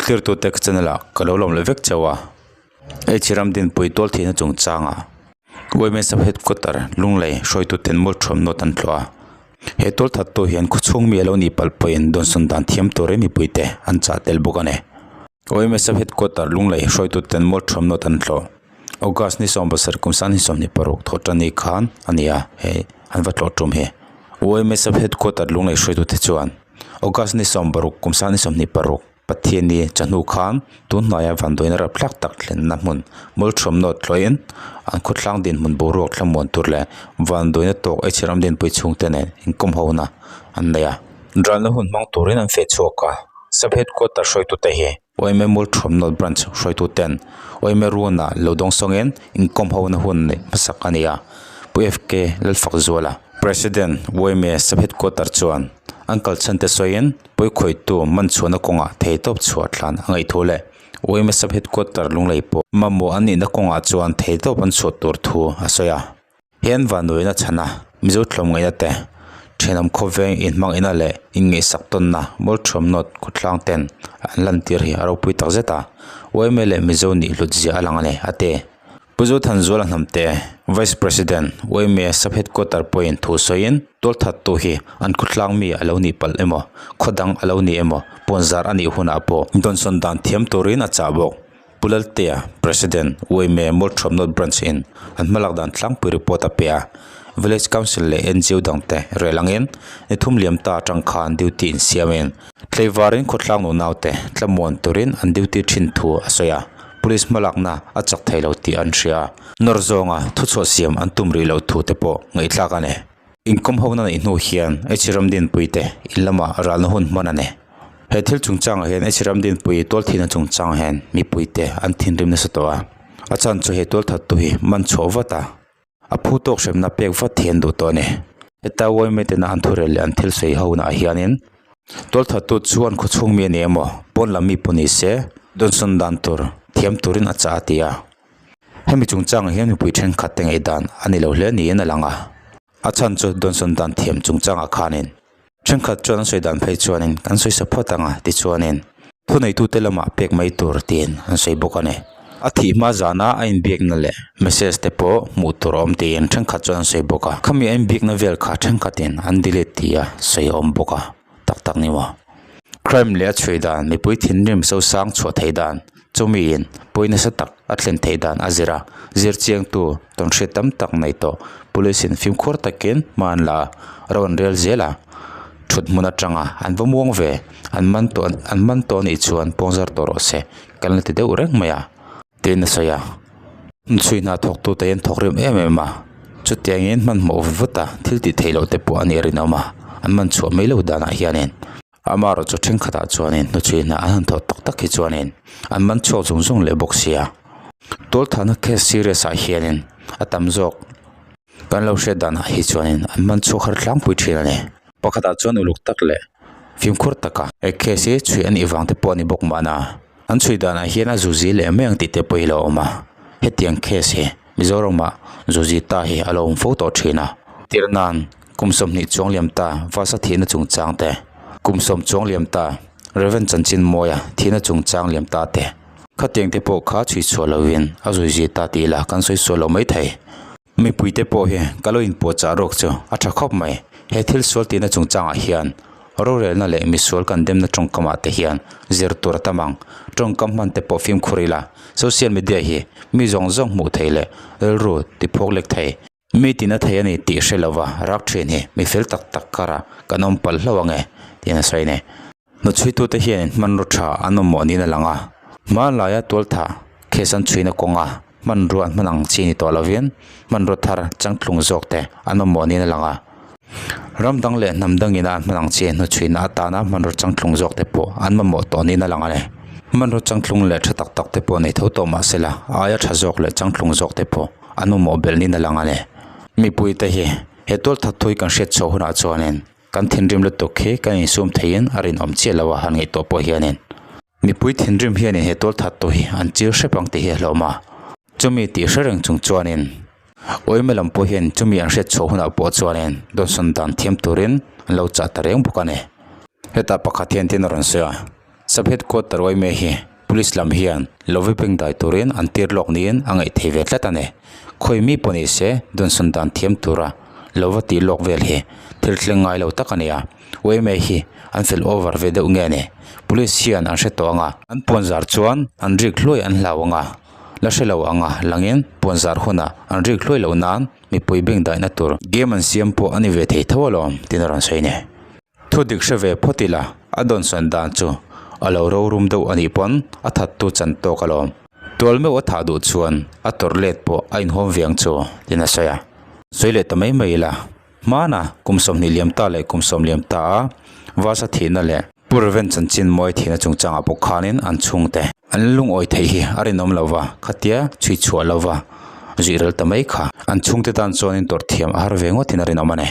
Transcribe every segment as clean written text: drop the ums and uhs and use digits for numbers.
Thlirtute ka channel ah ka lo lawm leh vek chauh a. H Ramdinpui tual thihna chungchangah Women Sub Headquarter Lunglei hruaituten mualthuam nawt an thlawh a. He tual thattu hian khawchhung mi a lo nih palh pawhin dawnsawn dan thiam turin mipuite an chah tel bawk a ni. Women Sub Headquarter Lunglei hruaituten mualthuam nawt an thlawh. August ni 17 kum 2026 thawh tan ni khan a ni a, hei an va tlawh tum hi. Women Sub Headquarter Lunglei hruaitute chuan August ni 16 kum 2026 Pathianni chawhnu khan tun hnuaia vanduaina rapthlak tak thlenna hmun Mualthuam North thlawhin an khawthlang dinhmun boruak thlamuan tur leh vanduaina tawk H Ramdinpui chhungte nen inkawm hona an nei a. Ralna hun hmang turin an feh chhuak a, Sub Headquarter hruaitute hi YMA Mualthuam North Branch hruaituten YMA Runa lo dawngsawngin inkawm hona hun neih hmasak a ni a, Pu FK Lalfakzuala, President YMA Sub Headquarter chuan an kalchhante sawiin, Pawikhawihtu man chhuahna kawngah theitawp chhuah thlan a ngaih thu leh YMA Sub Headquarter Lunglei pawh mamawh an nihna kawngah chuan theitawp an chhuah tur thu a sawi a. He an vanduaina chhana Mizo tlawmngaihna te, thenawm khawveng inhmangaihna leh inngaihsak tawnna Mualthuam North khawtlang ten an lantir hi a ropui tak zet a, YMA leh Mizo nih hlut zia a lang a ni, a ti. Pu Zothanzuala Hnamte, Vice President, YMA Sub Headquarter pawhin thu sawiin tualthattu hi an khawtlang mi a lo nih palh emaw, khaw dang a lo ni emaw, pawnzar a nih hunah pawh dawnsawn dan thiam turin a chah bawk. Pu Laltea, President, YMA Mualthuam North Branch in an hmalak dan tlangpui report a pe a, Village Council leh NGO dangte rel angin ni thum liam ta atang khan duty insiamin tleivarin khawtlang nunaute tlamuan turin an duty thin thu a sawi a. Police hmalakna a chak thei lo tih an hria. Nawr zawnga thuchhuah siam an tum rih loh thu te pawh ngaihthlak a ni. Inkawm hona neih hnu hian H Ramdinpui te in lamah ralna hun hman a ni. He thil chungchangah hian H Ramdinpui tualthihna chungchang hian mipui te an thinrim nasa tawh a. A chhan chu he tualthattu hi man chhuah vat a, a phu tawk hremna pek vat hi an duh tawh a ni. Heta yma tena an thurel leh an thil sawi ho naah hianin tualthattu chu an khawchhung mi a ni emaw pawn lam mi pawh ni se dawnsawn dan tur thiam turin a chah a ti a. Hemi chungchangah hian mipui thenkhat te ngaihdan a ni lo hle niin a lang a. A chhan chu dawnsawn dan thiam chungchangah khanin thenkhat chuan an sawi dan phei chuanin kan sawi sa phawt ang a tichuanin thuneitute lamah pek mai tur tiin an sawi bawk a ni. A thih hma zana a inbiakna leh message te pawh hmuh tur a awm tiin thenkhat chuan an sawi bawk a, khami a inbiakna vel kha thenkhatin an delete tih a sawi a awm bawk a, tak tak ni maw? Crime leh a chhui dan, mipui thinrim sosang chhuah theih dan, chumiin pawi nasa tak a thlen theih dan a zir a, zir chiangtu tawnhriat tam tak nei tawh police in fimkhur takin hma an la a, ro an rel zel a, thut hmun atanga an va muang ve, an man tawh an man tawh anih chuan pawngzar tawh rawh se. Kan la ti deuh reng mai a, tiin a sawi a. Chhui hna thawktute hian thawk rim em em a, chutiangin hmanhmawh vut a thil tih theih loh te pawh a nih rinawm a, an man chhuah mai loh danah hianin amaherawh chu thenkhatah chuanin hnuchhui hna an han thawh tak tak hi chuanin an man chhuak zung zung leh bawk sia. Tualthahna case serious ah hianin a tam zawk kan lo hriat danah hi chuanin an man chhuak har tlangpui thin a ni. Pakhatah chuan uluk tak leh fimkhur taka he case hi chhui a nih vang te pawh a ni bawk mahna an chhui danah hian a zuzi leh mai ang tih te pawh hi a lo awm a, hetiang case hi Mizoramah zuzi ta hi a lo awm fo tawh thin a. Tirhnan kum 20 chuang liam ta Vasa thihna chungchang te, kum 10 chuang liam ta Rev Chanchinmawia thihna chungchang liam ta te, khatiang te pawh kha chhui chhuah lovin a zuzi ta tih lah kan sawi sual lo maithei. Mipuite pawh hi ka lo inpuahchah rawk chu a tha khawp mai. He thil sual tihna chungchangah hian rorelna leh misual kan demna tawngkamah te hian zir tur a tam ang. Tawngkam hman te pawh fimkhur ila social media hi mi zawng zawng hmuh thei leh rilru tiphawk lek thei. Mi tina thei a ni tih hre lova rak thin hi mi fel tak tak karah kan awm palh hlauh ang e tiin a sawi a ni. Hnuchhuitute hian hmanraw tha an awm mawh niin a lang a, hmanlaia tualtha case an chhuina kawnga hmanrua an hman ang chi ni tawh lovin hmanraw thar changtlung zawk te an awm mawh niin a lang a. Ram dang leh hnam dangin a an hman ang chi hnuchhuina atana hmanraw changtlung zawk te pawh an mamawh tawh niin a lang a ni. Hmanraw changtlung leh tha tak tak te pawh nei tho tawh mah sela a aia tha zawk leh changtlung zawk te pawh an mamawh belh niin a lang a ni. Mipuite hi he tualthat thui kan hriat chhuah hunah chuanin Kan thinrim lutuk hi kan insum theiin a rinawm chiah lo a han ngaihtuah pawh hianin mipui thinrim hianin he tual that tu hi an chil hrep ang tih hi a hlawm a, chumi tih hre reng chung chuanin Awime lam pawh hian chumi an hriat chhuah hunah pawh chuanin dawnsawn dan thiam turin an lo chah ta reng bawk a ni. Hetah pakhat hian tin a rawn sawi a. Sub Headquarter yma hi Police lam hian lo va beng dai turin an tir lawk niin a ngaih thei ve tlat a ni. Khawi mi pawh ni se dawnsawn dan thiam tura lo va tih lawk vel hi thil thleng ngai lo tak a ni a. Yma hi an fel over ve deuh nge ni? Police hian an hre tawh ang a. An puanzar chuan an rik hluai an hlau ang a, la hre lo ang a langin puanzar hunah an rik hluai loh nan mipui beng daihna tur game an siam pawh a ni ve thei tho alawm tiin a rawn sawi ni. Thu dik hre ve phawt ila, a dawnsawn dan chu a lo rorum deuh a nih pawn a thattu chan tawk alawm. Tual meuh a thah duh chuan a tawrh let pawh a inhawm ve ang chu tiin a sawi a. Sawi leh ta mai mai ila, hmana kum 20 liam ta leh kum 10 liam ta a Vasa thihna leh Pu Reven chanchin mawi thihna chungchangah pawh khanin an chhungte an lungawi theih hi a rinawm lo va, khatia chhui chhuah lo va zuih rel ta mai kha an chhungte tan chuanin tawrh thiam a har ve ngawtin a rinawm a ni.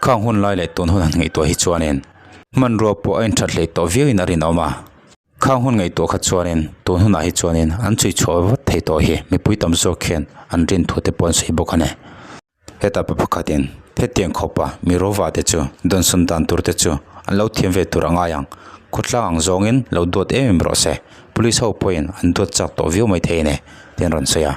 Khang hun lai leh tun hun han ngaihtuah hi chuanin hmanrua pawh a inthat hlei tawh viauin a rinawm a. Khang hun ngaihtuah kha chuanin tun hunah hi chuanin an chhui chhuah vat thei tawh hi mipui tam zawk hian an rin thu te pawh an sawi bawk a ni. Heta pa pakhatin hetiang khawpa mi rova te chu dawnsawn dan tur te chu an lo thiam ve tur a ngai ang. Khawtlang ang zawngin lo duat em em rawh se. Police ho pawhin an duat chak tawh viau mai thei a ni tih an rawn sawi a.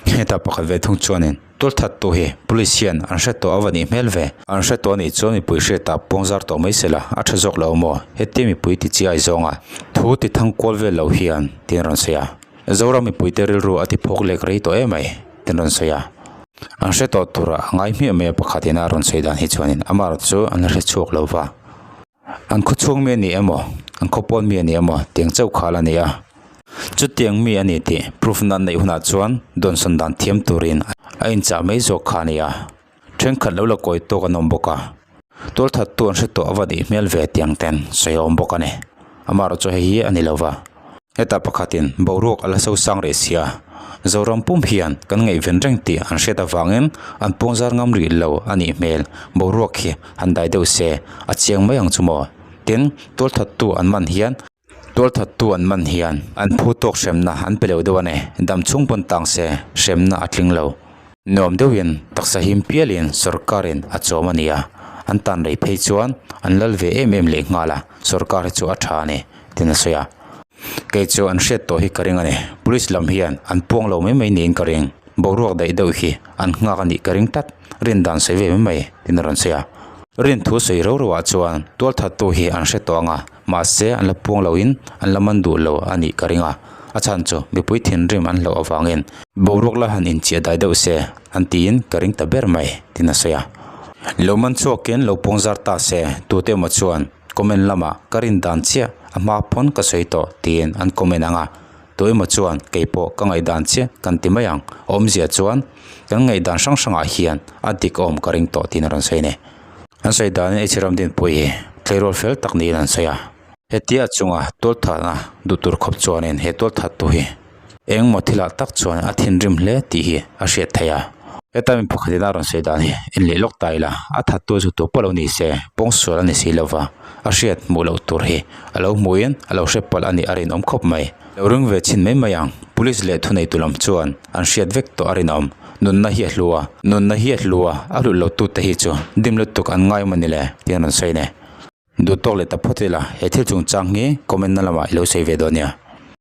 Heta pakhat ve thung chuanin Tualthat tu hi Police hian an hre tawh a va nih hmel ve. An hre tawh a nih chuan mipui hriatah puang zar tawh mai sela a tha zawk lo maw? Hetia mipui ti chiai zawnga thu ti thang kual vel lo hian tiin rawn sawi a. Zoram mipuite rilru a ti phawk lek rei tawh em mai tiin rawn sawi a. An hre tawh tura a ngai hmiah mai a pakhatin a rawn sawi dan hi chuanin amaherawhchu chu an la hre chhuak lo va. An khaw chhung mi a ni emaw, an khaw pawn mi a ni emaw tiang chauh khal a ni a. Chutiang mi a ni tih proof na an neih hunah chuan dawnsawn dan thiam turin a inchah mai zawk kha a ni a. Thenkhat lo la kawi tawk an awm bawk a. Tualthattu an hre tawh a va nih hmel ve tiang ten sawi a awm bawk a ni. Amaherawhchu hei hi a ni lo va. Heta pakhatin boruak a la sosang rih sia, Zoram pum hian kan ngaihven reng tih an hriat avangin an puangzar ngam rih lo a nih hmel. Boruak hi han dai deuh se a chiang mai ang chu maw? Tin, tualthattu an man hian tualthattu an man hian an phu tawk hremna an pe lo deuh a ni. Dam chhung pawn tang se hremna a tling lo. Nuam deuhin taksa him pialin sorkarin a chawm a ni a, an tan rei phei chuan an lal ve em em leh nghal a, sorkar hi chu a tha a ni tiin a sawi a. Kei chu an hriat tawh hi ka ring a ni, police lam hian an puang lo mai mai niin ka ring, boruak daih deuh hi an nghak a nih ka ring tlat, rin dan sawi ve mai mai tiin a rawn sawi a. Rin thu sawi rau rauah chuan tualthattu hi an hre tawh ang a, mahse an la puang loin an la man duh lo a nih ka ring a, a chhan chu mipui thinrim an hlauh avangin boruak la han inchiah dai deuh se an tiin ka ring ta ber mai tiin a sawi a. Lo man chhuakin lo puang zar ta se tute emaw chuan comment lamah ka rin dan chiah a hma pawn ka sawi tawh tiin an comment ang a, tu emaw chuan kei pawh ka ngaihdan chiah kan ti mai ang, awmzia chuan kan ngaihdan hrang hrangah hian a dik awm ka ring tawh tiin a rawn sawi a ni. An sawi danin H Ramdinpui hi tleirawl fel tak niin an sawi a. Hetia chunga tualthahna duh tur khawp chuanin he tualthattu hi engmaw thilah tak chuan a thinrim hle tih hi a hriat theih a. Heta mi pakhatin a rawn sawi dan hi en leh lawk ta ila, a thattu chu tu pawh lo ni se, pawngsual a ni si lova, a hriat hmuh loh tur hi a lo hmuhin a lo hre palh a nih a rinawm khawp mai. Lo ring ve chhin mai mai ang, Police leh thuneitu lam chuan an hriat vek tawh a rinawm. Nunna hi a hlu a, nunna hi a hlu a, a hlut lo tute hi chu dim lutuk an ngai maw ni le tih an rawn sawi a ni. Duh tawk leh ta phawt ila, he thil chungchang hi comment na lamah i lo sawi ve dawn nia.